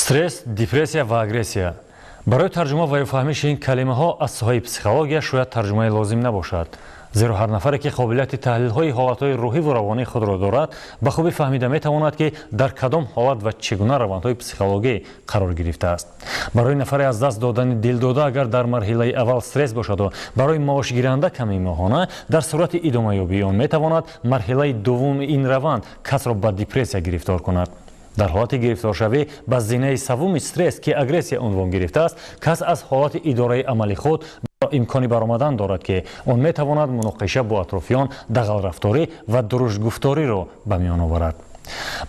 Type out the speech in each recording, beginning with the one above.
Стресс, депрессия ва агрессия. Барои тарҷума ва ё фаҳмиши ин калимаҳо аз соҳаи психология шояд тарҷумаи лозим набошад. Зеро ҳар нафаре, ки қобилияти таҳлилҳои ҳолатҳои рӯҳиву равонии худро дорад, ба хубӣ фаҳмида метавонад, ки дар кадом ҳолат ва чӣ гуна равандҳои психологӣ қарор гирифтааст. Барои нафаре аз даст додани дилдода агар дар марҳилаи аввал стресс бошаду барои маошгиранда камии моҳона, дар сурати идомаёбии он метавонад марҳилаи дуввуми ин раванд касро ба депрессия гирифтор кунад. Дар ҳолати гирифторшавӣ ба зинаи саввуми стресс, ки агрессия унвон гирифтааст, кас аз ҳолати идораи амали худ имкони баромадан дорад, ки он метавонад муноқиша бо атрофиён, дағалрафторӣ ва дуруштгуфториро ба миён оварад.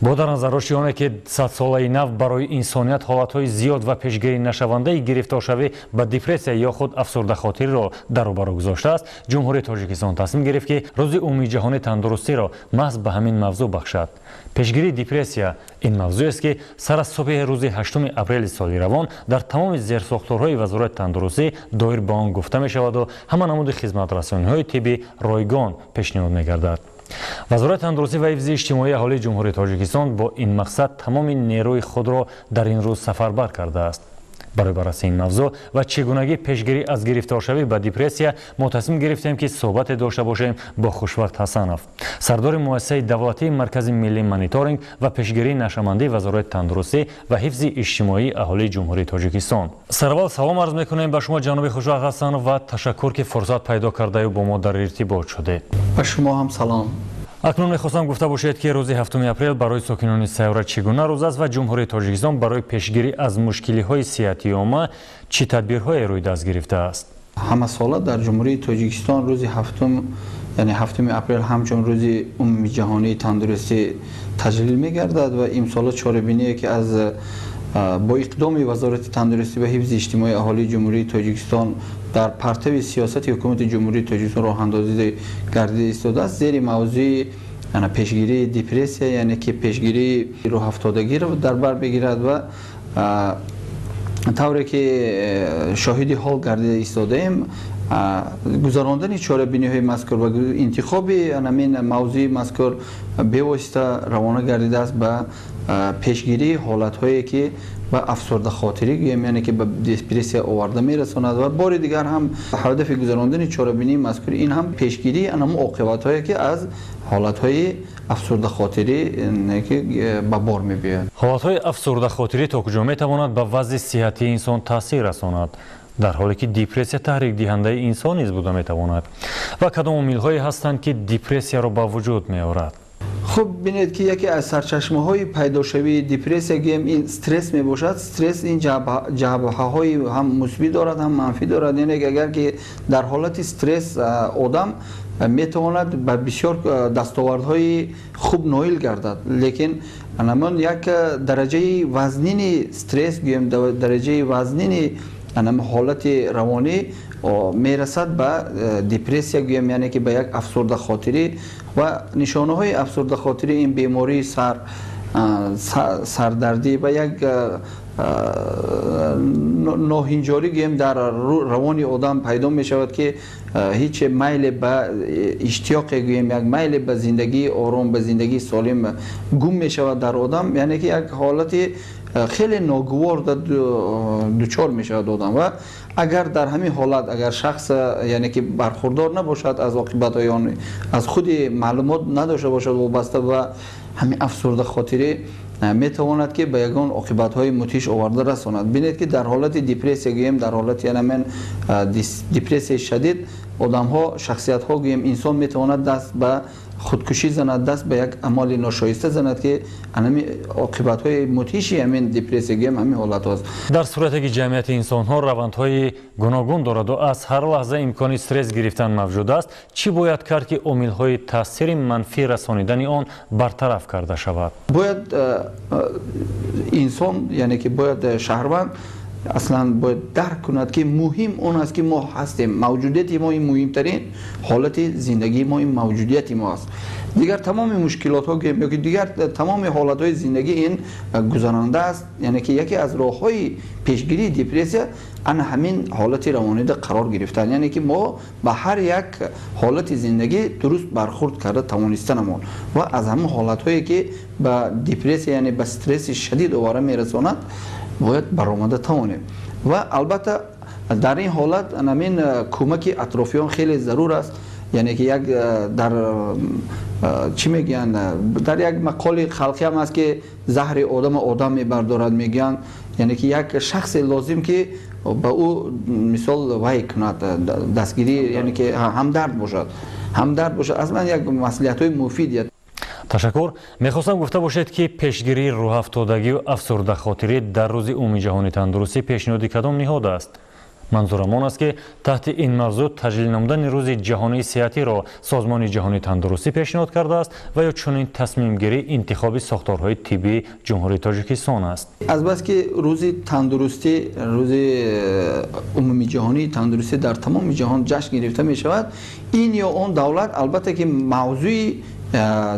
Бо дар назардошти оне, ки садсолаи нав барои инсоният ҳолатҳои зиёд ва пешгирӣ нашавандаи гирифторшавӣ ба депрессия ё худ афсурдахотириро дар рӯбарӯ гузоштааст, Ҷумҳурии Тоҷикистон тасмим гирифт, ки Рӯзи умумии ҷаҳонии тандурустиро маҳз ба ҳамин мавзӯъ бахшад. Пешгирии депрессия ин мавзӯест, ки сар аз субҳи рӯзи 8 апрели соли равон дар тамоми зерсохторҳои Вазорати тандурустӣ доир ба он гуфта мешаваду ҳама намуди хизматрасониҳои тиббӣ ройгон пешниҳод мегардад. Вазорати тандурустӣ ва ҳифзи иҷтимоии аҳолии Ҷумҳурии Тоҷикистон бо ин мақсад тамоми нерӯи худро дар ин рӯз сафарбар кардааст. Барои баррасии ин мавзӯъ ва чӣ гунагӣ пешгирӣ аз гирифторшавӣ ба депрессия мо тасмим гирифтем, ки суҳбате дошта бошем бо Хушвақт Ҳасанов, сардори муассисаи давлатии Маркази миллии мониторинг ва пешгирии нашъамандии Вазорати тандурустӣ ва ҳифзи иҷтимоии аҳолии Ҷумҳурии Тоҷикистон. Сараввал салом арз мекунем ба шумо, ҷаноби Хушвақт Ҳасанов, ва ташаккур, ки фурсат пайдо кардаю бо мо дар иртибот шудед. Ба шумо ҳам салом. Акнун мехостам гуфта бошед, ки рӯзи 7 апрел барои сокинони сайёра чӣ гуна рӯз аст ва Ҷумҳурии Тоҷикистон барои пешгирӣ аз мушкилиҳои сиҳатии омма чӣ тадбирҳое рӯи даст гирифтааст. Ҳамасола дар Ҷумҳурии Тоҷикистон рӯзи ҳафтум, яъне 7 апрел, ҳамчун Рӯзи умумии ҷаҳонии тандурустӣ таҷлил мегардад ва имсола чорабиние, ки аз бо иқдоми Вазорати тандурустӣ ва ҳифзи иҷтимоии аҳолии Ҷумҳурии Тоҷикистон дар партави сиёсати Ҳукумати Ҷумҳурии Тоҷикистон роҳандозӣ гардида истодааст, зери мавзӯи пешгирии депрессия, яъне ки пешгирии рӯҳафтодагиро дар бар бигирад. Ва тавре ки шоҳиди ҳол гардида истодаем, гузарондани чорабиниҳои мазкур ва интихоби ҳамин мавзӯи мазкур бевосита равона гардидааст ба пешгирии ҳолатҳое, ки ба афсурдахотирӣ гӯем, яъне ки ба депрессия оварда мерасонад. Ва бори дигар ҳам ҳадафи гузарондани чорабинии мазкур ин ҳам пешгирии анамун оқибатҳое, ки аз ҳолатҳои афсурдахотирӣ ки ба бор мебиёяд. Ҳолатҳои афсурдахотирӣ то куҷо метавонад ба вазъи сиҳатии инсон таъсир расонад, дар ҳоле ки депрессия таҳрикдиҳандаи инсон низ буда метавонад, ва кадом омилҳое ҳастанд, ки депрессияро ба вуҷуд меорад? Хуб, бинед, ки яке аз сарчашмаҳои пайдошавии депрессия гӯем, ин стресс мебошад. Стресс ин ҷабҳаҳои ҳам мусбӣ дорад, ҳам манфӣ дорад. Яъне агар ки дар ҳолати стресс одам метавонад ба бисёр дастовардҳои хуб ноил гардад, лекин анамон як дараҷаи вазнини стресс гӯем, дараҷаи вазнини анам ҳолати равонӣ мерасад ба депрессия гӯем, яъне ки ба як афсурдахотирӣ. Ва нишонаҳои афсурдахотирӣ ин бемории сар, сардардӣ ва як ноҳинҷорӣ гӯем дар равони одам пайдо мешавад, ки ҳеҷ майле ба иштиёқе гӯем, як майле ба зиндагии ором, ба зиндагии солим гум мешавад дар одам, яъне ки як ҳолати хеле ногувор дучор мешавад одам. Ва агар дар ҳамин ҳолат агар шахс, яъне ки бархурдор набошад аз оқибатҳои он, аз худи маълумот надошта бошад вобаста ба ҳамин афсурдахотирӣ, метавонад, ки ба ягон оқибатҳои мудҳиш оварда расонад. Бинед, ки дар ҳолати депрессия гӯем, дар ҳолати ҳамин депрессияи шадид одамҳо, шахсиятҳо гӯем, инсон метавонад даст ба худкушӣ занад, даст ба як амали ношоиста занад, ки ҳамин оқибатҳои мудҳиши ҳамин депрессия гӯем ҳамин ҳолатҳост. Дар сурате ки ҷамъияти инсонҳо равандҳои гуногун дораду аз ҳар лаҳза имкони стресс гирифтан мавҷуд аст, чӣ бояд кард, ки омилҳои таъсири манфӣ расонидани он бартараф карда шавад? Бояд инсон, яъне ки бояд шаҳрванд аслан бояд дарк кунад, ки муҳим он аст, ки мо ҳастем. Мавҷудияти мо ин муҳимтарин ҳолати зиндагии мо, ин мавҷудияти мо аст. Дигар тамоми мушкилотҳо ё ки дигар тамоми ҳолатҳои зиндагӣ ин гузаранда аст. Яъне ки яке аз роҳҳои пешгирии депрессия ана ҳамин ҳолати равонида қарор гирифтан, яъне ки мо ба ҳар як ҳолати зиндагӣ дуруст бархурд карда тавонистанамон ва аз ҳамон ҳолатҳое, ки ба депрессия, яъне ба стресси шадид овара мерасонад. Бояд баромада тавонем. Ва албатта дар ин ҳолат ҳамин кӯмаки атрофиён хеле зарур аст. Яъне ки як дар чӣ мегӯянд, дар як мақоли халқӣ ҳам аст, ки заҳри одама одам мебардорад, мегӯянд. Яъне ки як шахсе лозим, ки ба ӯ мисол вай кунад, дастгирӣ, яъне ки ҳамдард бошад, аслан як маслиҳатҳои муфид. Ташаккур. Мехостам гуфта бошед, ки пешгирии рӯҳафтодагию афсурдахотирӣ дар Рӯзи умумиҷаҳонии тандурустӣ пешниҳоди кадом ниҳод аст? Манзурам он аст, ки таҳти ин мавзӯъ таҷлил намудани Рӯзи ҷаҳонии сиҳатиро Созмони ҷаҳонии тандурустӣ пешниҳод кардааст ва ё чунин тасмимгирӣ интихоби сохторҳои тиббии Ҷумҳурии Тоҷикистон аст? Азбаски Рӯзи тандурустӣ, Рӯзи умумиҷаҳонии тандурустӣ дар тамоми ҷаҳон ҷашн гирифта мешавад, ин ё он давлат албатта ки мавзӯи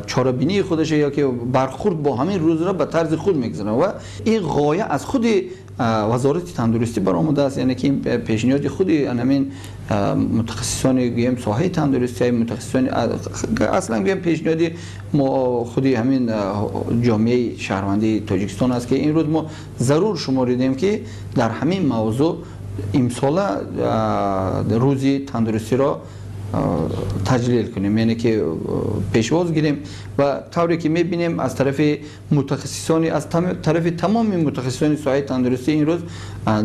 чорабинии худаша ё ки бархурд бо ҳамин рӯзро ба тарзи худ мегузарад. Ва ин ғоя аз худи Вазорати тандурустӣ баромадааст, яъне ки ин пешниҳоди худи ҳамин мутахассисони, гӯем, соҳаи тандурустӣ, мутахассисони, аслан, гӯем, пешниҳоди мо худи ҳамин ҷомеаи шаҳрвандии Тоҷикистон аст, ки ин рӯз мо зарур шуморидем, ки дар ҳамин мавзӯъ имсола Рӯзи тандурустиро таҷлил кунем, яъне ки пешвоз гирем. Ва тавре ки мебинем, аз тарафи мутахассисони, аз тарафи тамоми мутахассисони соҳаи тандурустӣ ин рӯз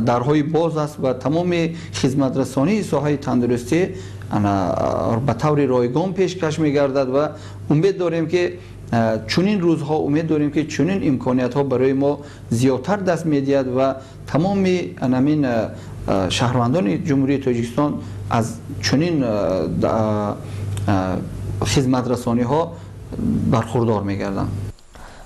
дарҳои боз аст ва тамоми хизматрасонии соҳаи тандурустӣ ба таври ройгон пешкаш мегардад. Ва умед дорем, ки чунин рӯзҳо, умед дорем, ки чунин имкониятҳо барои мо зиёдтар даст медиҳад ва тамоми ҳамин шаҳрвандони Ҷумҳурии Тоҷикистон аз чунин хизматрасониҳо бархурдор мегарданд.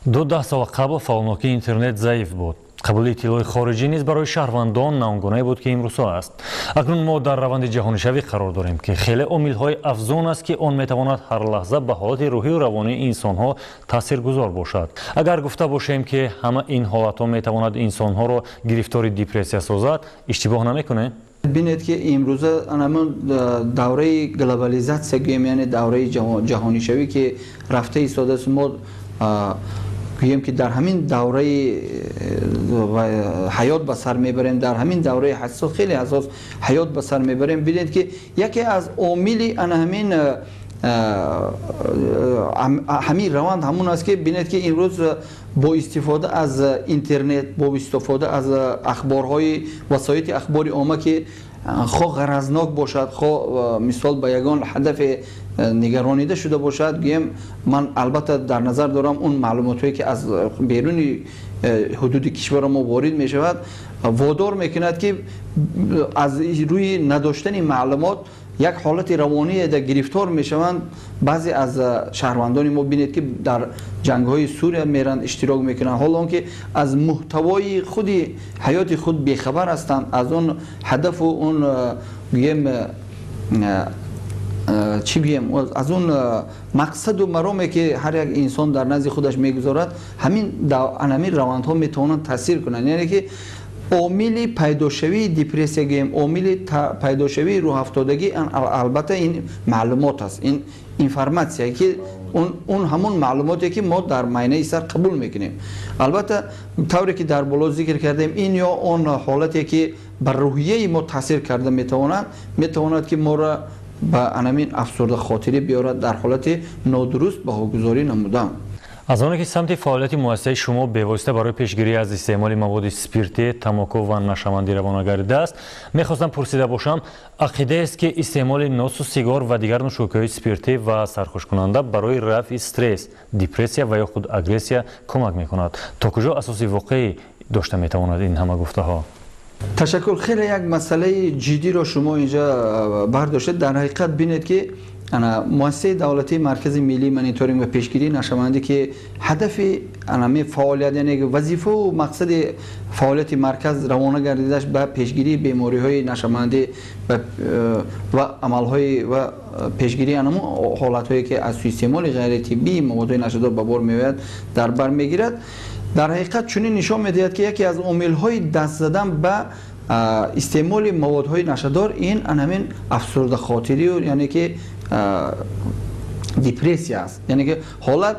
12 сол қабл фаъолнокии интернет заиф буд, қабули иттилои хориҷӣ низ барои шаҳрвандон на он гунае буд, ки имрӯзҳо аст. Акнун мо дар раванди ҷаҳонишавӣ қарор дорем, ки хеле омилҳои афзун аст, ки он метавонад ҳар лаҳза ба ҳолати рӯҳию равонии инсонҳо таъсиргузор бошад. Агар гуфта бошем, ки ҳама ин ҳолатҳо метавонад инсонҳоро гирифтори депрессия созад, иштибоҳ намекунем? Бинед, ки имрӯза ҳамон давраи глобализатсия гӯем, яъне давраи ҷаҳонишавӣ, ки рафта истодааст, мо гӯем, ки дар ҳамин давраи ҳаёт ба сар мебарем, дар ҳамин давраи ҳассос, хеле ҳассос ҳаёт ба сар мебарем. Бинед, ки яке аз омили ана ҳамин раванд ҳамон аст, ки бинед, ки имрӯз бо истифода аз интернет, бо истифода аз ахборҳои васоити ахбори омма, ки хоҳ ғаразнок бошад, хоҳ мисол ба ягон ҳадафе нигаронида шуда бошад, гӯем, ман албатта дар назар дорам он маълумотҳое, ки аз беруни ҳудуди кишвара мо ворид мешавад, водор мекунад, ки аз рӯи надоштани маълумот як ҳолати равоние да гирифтор мешаванд баъзе аз шаҳрвандони мо. Бинед, ки дар ҷангҳои Сурия меранд, иштирок мекунанд, ҳоло он ки аз муҳтавои худи ҳаёти худ бехабар ҳастанд, аз он ҳадафу он, гӯем, чӣ гӯем, аз он мақсаду мароме, ки ҳар як инсон дар назди худаш мегузорад. Ҳамин равандҳо метавонанд таъсир кунанд, яъне ки омили пайдошавии депрессия, гӯем, омили пайдошавии рӯҳафтодагӣ албатта ин маълумот аст, ин информатсия, ки он ҳамон маълумоте, ки мо дар майнаи сар қабул мекунем. Албатта, тавре ки дар боло зикр кардем, ин ё он ҳолате, ки ба рӯҳияи мо таъсир карда метавонад, метавонад, ки моро ба анамин афсурдахотирӣ биёрад дар ҳолати нодуруст баҳогузорӣ намудан. Аз оне ки самти фаъолияти муассисаи шумо бевосита барои пешгирӣ аз истеъмоли маводи спиртӣ, тамоку ва нашъамандӣ равона гардидааст, мехостам пурсида бошам: ақидаест, ки истеъмоли носу сигор ва дигар нӯшокиҳои спиртӣ ва сархушкунанда барои рафъи стресс, депрессия ва ё худ агрессия кӯмак мекунад, то куҷо асоси воқеӣ дошта метавонад ин ҳама гуфтаҳо? Ташаккур. Хеле як масъалаи ҷиддиро шумо инҷа бардоштед. Дар ҳақиқат, бинед, ки муассисаи давлатии Маркази миллии мониторинг ва пешгирии нашъамандӣ, ки ҳадафи анами фаъолият, яъне вазифаву мақсади фаъолияти марказ равона гардидаш ба пешгирии бемориҳои нашъамандӣ ва амалҳои ва пешгирии анаму ҳолатҳое, ки аз суистеъмоли ғайритиббии маводҳои нашъадор ба бор меояд, дар бар мегирад. Дар ҳақиқат чунин нишон медиҳад, ки яке аз омилҳои даст задан ба истеъмоли маводҳои нашъадор ин анамин афсурдахотирию, яъне ки депрессия аст, яъне ки ҳолат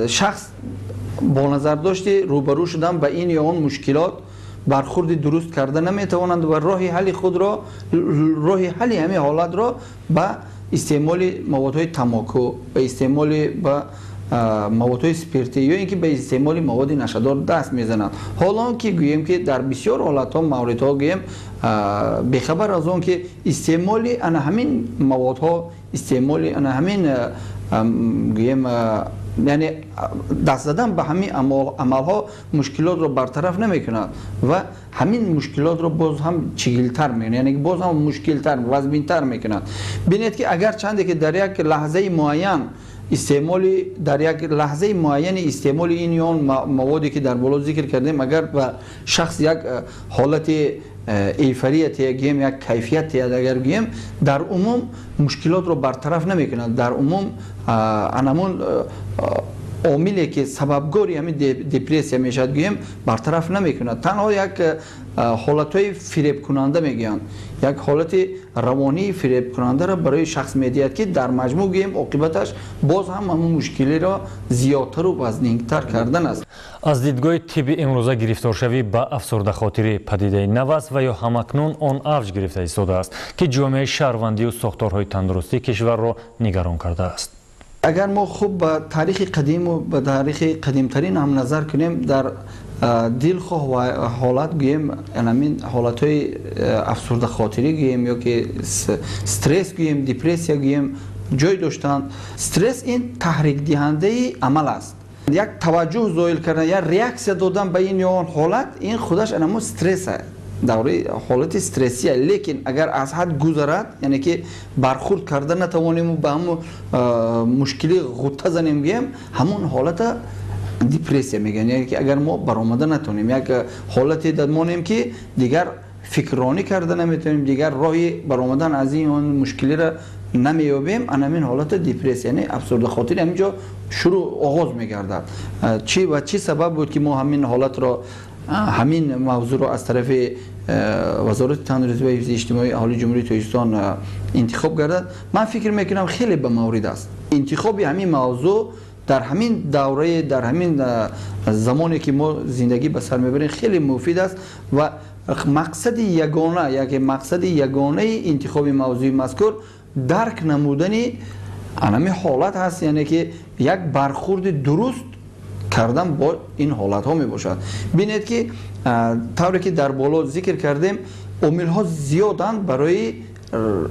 шахс Бо назардошти рӯбарӯ шудан ба ин ё он мушкилот бархурди дуруст карда наметавонанд ва роҳи ҳалли худро, роҳи ҳалли ҳамин ҳолатро ба истеъмоли маводҳои тамоку, ба истеъмоли ба маводҳои спиртӣ ё ин ки ба истеъмоли маводи нашъадор даст мезананд. Ҳоло ки гӯем ки дар бисёр ҳолатҳо, мавридҳо гӯем, бехабар аз он ки истеъмоли ана ҳамин маводҳо, истеъмоли ана ҳамин гӯем, яъне даст задан ба ҳамин амалҳо мушкилотро бартараф намекунад ва ҳамин мушкилотро боз ҳам чигилтар мекунад, яъне боз ҳам мушкилтар, вазминтар мекунад. Бинед ки агар чанде ки дар як лаҳзаи муайян истеъмоли, дар як лаҳзаи муайяни истеъмоли ин ё он маводе ки дар боло зикр кардем, агар ба шахс як ҳолати эйфория гӯем, як кайфият агар гӯем, дар умум мушкилотро бартараф намекунад. Дар умум анамун омиле ки сабабгори ҳамин депрессия мешавад гӯем, бартараф намекунад. Танҳо як ҳолатҳои фиребкунанда мегӯянд, як ҳолати равонии фиребкунандаро барои шахс медиҳад, ки дар маҷмӯъ гӯем оқибаташ боз ҳам ҳамун мушкилиро зиёдтару вазнинтар кардан аст. Аз дидгоҳи тибби имрӯза гирифторшавӣ ба афсурдахотирӣ падидаи нав аст ва ё ҳамакнун он авҷ гирифта истодааст, ки ҷомеаи шаҳрвандию сохторҳои тандурустии кишварро нигарон кардааст. Агар мо хуб ба таърихи қадиму ба таърихи қадимтарин ҳам назар кунем, дар дилхоҳ ва ҳолат гӯем, ҳамин ҳолатҳои афсурдахотирӣ гӯем ё ки стресс гӯем, депрессия гӯем, ҷой доштанд. Стресс ин таҳрикдиҳандаи амал аст. Як таваҷҷӯҳ зоил кардан, як реаксия додан ба ин ё он ҳолат, ин худаш ҳамон стресс аст, давраи ҳолати стрессия. Лекин агар аз ҳад гузарад, яъне ки бархурд карда натавонему ба ҳамон мушкилӣ ғутта занем гӯем, ҳамон ҳолата депрессия мегӯянд. Яъне ки агар мо баромада натавонем, як ҳолате монем ки дигар фикрронӣ карда наметавонем, дигар роҳи баромадан аз ин он мушкилиро намеёбем, ана ҳамин ҳолата депрессия, яъне афсурдахотирӣ ҳамин ҷо шурӯъ оғоз мегардад. Чӣ ва чӣ сабаб буд ки мо ҳамин ҳолатро, ҳамин мавзӯъро аз тарафи Вазорати тандурустӣ ва ҳифзи иҷтимоии аҳолии Ҷумҳурии Тоҷикистон интихоб гардад? Ман фикр мекунам, хеле ба маврид аст интихоби ҳамин мавзӯъ дар ҳамин даврае, дар ҳамин замоне ки мо зиндагӣ ба сар мебарем, хеле муфид аст ва мақсади ягона, яке мақсади ягонаи интихоби мавзӯи мазкур дарк намудани ҳамин ҳолат ҳаст, яъне ки як бархурди дуруст кардан бо ин ҳолатҳо мебошад. Бинед ки тавре ки дар боло зикр кардем, омилҳо зиёданд барои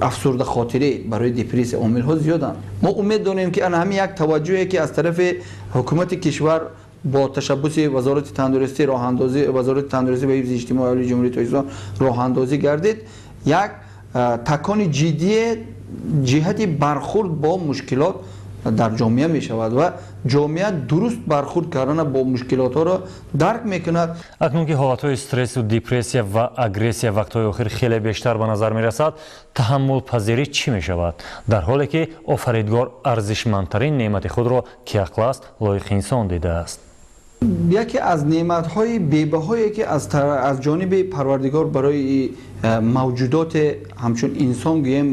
афсурдахотирӣ, барои депрессия омилҳо зиёданд. Мо умед дорем ки ана ҳамин як таваҷҷӯҳе ки аз тарафи ҳукумати кишвар бо ташаббуси Вазорати тандурустӣ роҳандозӣ, Вазорати тандурустӣ ва ҳифзи иҷтимоии аҳолии Ҷумҳурии Тоҷикистон роҳандозӣ гардид, як такони ҷиддие ҷиҳати бархурд бо мушкилот дар ҷомеа мешавад ва ҷомеа дуруст бархурд кардана бо мушкилотҳоро дарк мекунад. Акнун ки ҳолатҳои стрессу депрессия ва агрессия вақтҳои охир хеле бештар ба назар мерасад, таҳаммулпазирӣ чӣ мешавад, дар ҳоле ки офаридгор арзишмандтарин неъмати худро, ки ақл аст, лоиқи инсон дидааст? Яке аз неъматҳои бебаҳое ки аз ҷониби Парвардигор барои мавҷудоте ҳамчун инсон гӯем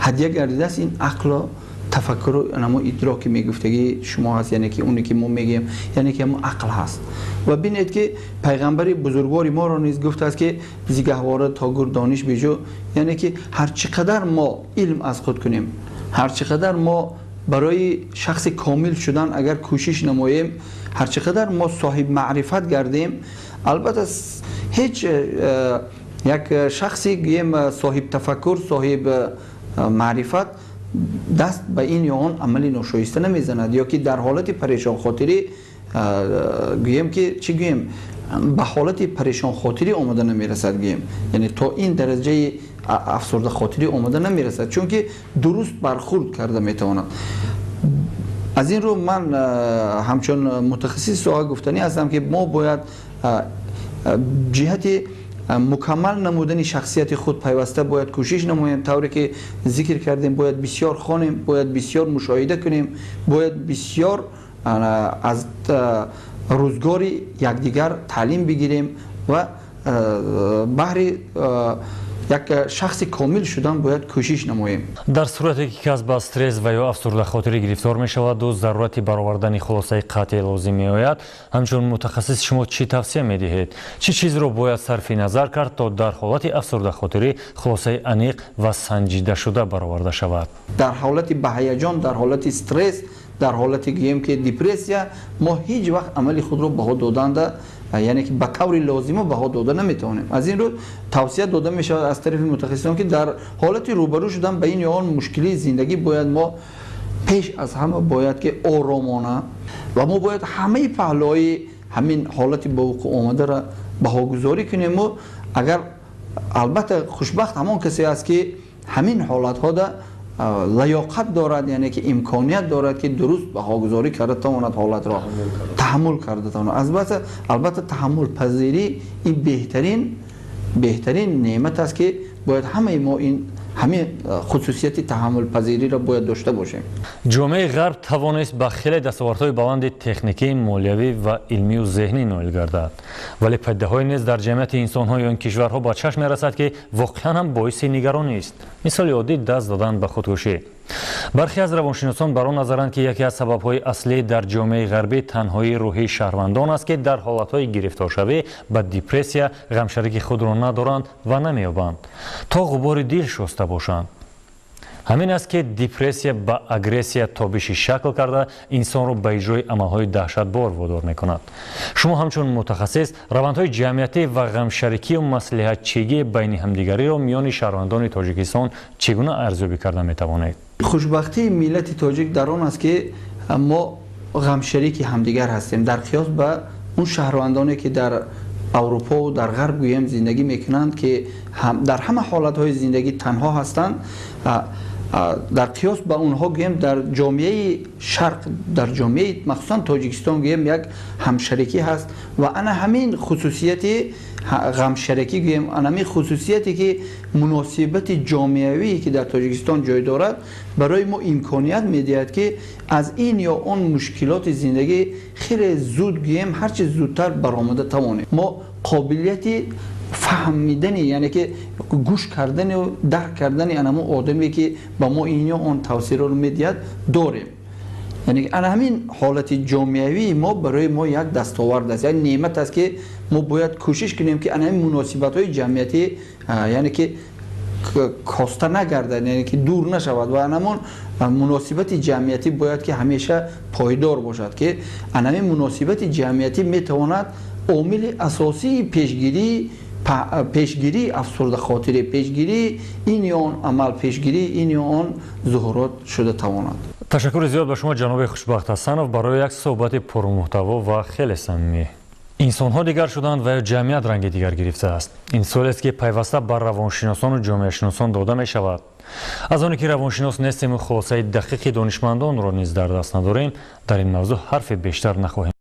ҳадя гардидааст, ин ақлу тафаккуру намо идроки мегуфтагии шумо ҳаст, яъне ки оне ки мо мегӯем, яъне ки ҳамон ақл ҳаст. Ва бинед ки пайғамбари бузургвори моро низ гуфтааст ки зи гаҳвора то гур дониш биҷӯ, яъне ки ҳар чӣ қадар мо илм аз худ кунем, ҳар чӣ қадар мо барои шахси комил шудан агар кӯшиш намоем, ҳар чӣ қадар мо соҳиб маърифат гардем, албатта ҳеҷ як шахси гӯем соҳиб тафаккур, соҳиб маърифат даст ба ин ё он амали ношоиста намезанад ё ки дар ҳолати парешонхотирӣ гӯем ки чӣ гӯем, ба ҳолати парешонхотирӣ омода намерасад гӯем, яъне то ин дараҷаи афсурдахотирӣ омода намерасад, чунки дуруст бархурд карда метавонад. Аз ин рӯ ман ҳамчун мутахассиси соҳа гуфтанӣ ҳастам ки мо бояд ҷиҳати мукаммал намудани шахсияти худ пайваста бояд кӯшиш намоем. Тавре ки зикр кардем, бояд бисёр хонем, бояд бисёр мушоҳида кунем, бояд бисёр аз рӯзгори якдигар таълим бигирем ва баҳри Як шахси комил шудан бояд кӯшиш намоем. Дар сурате ки кас ба стресс ва ё афсурдахотирӣ гирифтор мешаваду зарурати баровардани хулосаи қатъӣ лозим меояд, ҳамчун мутахассис шумо чӣ тавсия медиҳед? Чӣ чизро бояд сарфи назар кард, то дар ҳолати афсурдахотирӣ хулосаи аниқ ва санҷидашуда бароварда шавад? Дар ҳолати баҳаяҷон, дар ҳолати стресс, дар ҳолати гӯем ки депрессия, мо ҳеҷ вақт амали худро баҳо доданда, яъне ки ба таври лозима баҳо дода наметавонем. Аз ин рӯ тавсия дода мешавад аз тарафи мутахассисон, ки дар ҳолати рӯбарӯ шудан ба ин ё он мушкилии зиндагӣ бояд мо пеш аз ҳама бояд ки оромона ва мо бояд ҳамаи паҳлӯҳои ҳамин ҳолати ба вуқӯъ омадаро баҳогузорӣ кунем. Агар албатта хушбахт ҳамон касе аст, ки ҳамин ҳолатҳода лаёқат дорад, яъне ки имконият дорад, ки дуруст баҳогузорӣ карда тавонад, ҳолатро таҳаммул карда тавонад. Албатта таҳаммулпазирӣ ин беҳтарин неъмат аст, ки бояд ҳамаи мо ин ҳамин хусусияти таҳаммулпазириро бояд дошта бошем. Ҷомеаи ғарб тавонист ба хеле дастовардҳои баланди техникӣ, молиявӣ ва илмию зеҳнӣ ноил гардад, вале падидаҳое низ дар ҷамъияти инсонҳои он кишварҳо ба чашм мерасад, ки воқеан ҳам боиси нигаронист. Мисоли оддӣ даст додан ба худкушӣ. Бархе аз равоншиносон бар он назаранд, ки яке аз сабабҳои аслӣ дар ҷомеаи ғарбӣ танҳоии рӯҳии шаҳрвандон аст, ки дар ҳолатҳои гирифторшавӣ ба депрессия ғамшарики худро надоранд ва намеёбанд, то ғубори дил шуста бошанд. Ҳамин аст, ки депрессия ба агрессия тобиши шакл карда, инсонро ба иҷрои амалҳои даҳшатбор водор мекунад. Шумо ҳамчун мутахассис равандҳои ҷамъиятӣ ва ғамшарикию маслиҳатчигии байни ҳамдигариро миёни шаҳрвандони Тоҷикистон чӣ гуна арзёбӣ карда метавонед? Хушбахтии миллати тоҷик дар он аст, ки мо ғамшарики ҳамдигар ҳастем. Дар қиёс ба он шаҳрвандоне, ки дар Аврупо дар ғарб гӯем зиндагӣ мекунанд, ки дар ҳама ҳолатҳои зиндагӣ танҳо ҳастанд, дар қиёс ба онҳо гӯем дар ҷомеаи шарқ, дар ҷомеаи махсусан Тоҷикистон гӯем як ҳамшарикӣ ҳаст ва ана ҳамин хусусияти ғамшарикӣ гӯем, ана ҳамин хусусияте, ки муносибати ҷомеавие, ки дар Тоҷикистон ҷой дорад, барои мо имконият медиҳад, ки аз ин ё он мушкилоти зиндагӣ хеле зуд гӯем ҳарчи зудтар баромада тавонем. Мо қобилияти фаҳмидани, яъне ки гӯш кардану дарк кардани анамо одаме, ки ба мо ин ё он тавсияро медиҳад, дорем. Яъне ана ҳамин ҳолати ҷомеавии мо барои мо як дастовард аст, як неъмат аст, ки мо бояд кӯшиш кунем, ки ана ҳамин муносибатҳои ҷамъиятӣ, яъне ки коста нагардад, яъне ки дур нашавад ва анамон муносибати ҷамъиятӣ бояд ки ҳамеша пойдор бошад, ки ана ҳамин муносибати ҷамъиятӣ метавонад омили асосии пешгирии афсурдахотирӣ, пешгирии ин ё он амал, пешгирии ин ё он зуҳурот шуда тавонад. Ташаккури зиёд ба шумо, ҷаноби Хушбахт Ҳасанов, барои як суҳбати пурмуҳтаво ва хеле самимӣ. Инсонҳо дигар шуданд ва ё ҷамъият ранги дигар гирифтааст? Ин суолест, ки пайваста ба равоншиносону ҷомеашиносон дода мешавад. Аз оне ки равоншинос нестему хулосаи дақиқи донишмандонро низ дар даст надорем, дар ин мавзӯъ ҳарфи бештар нахоҳем.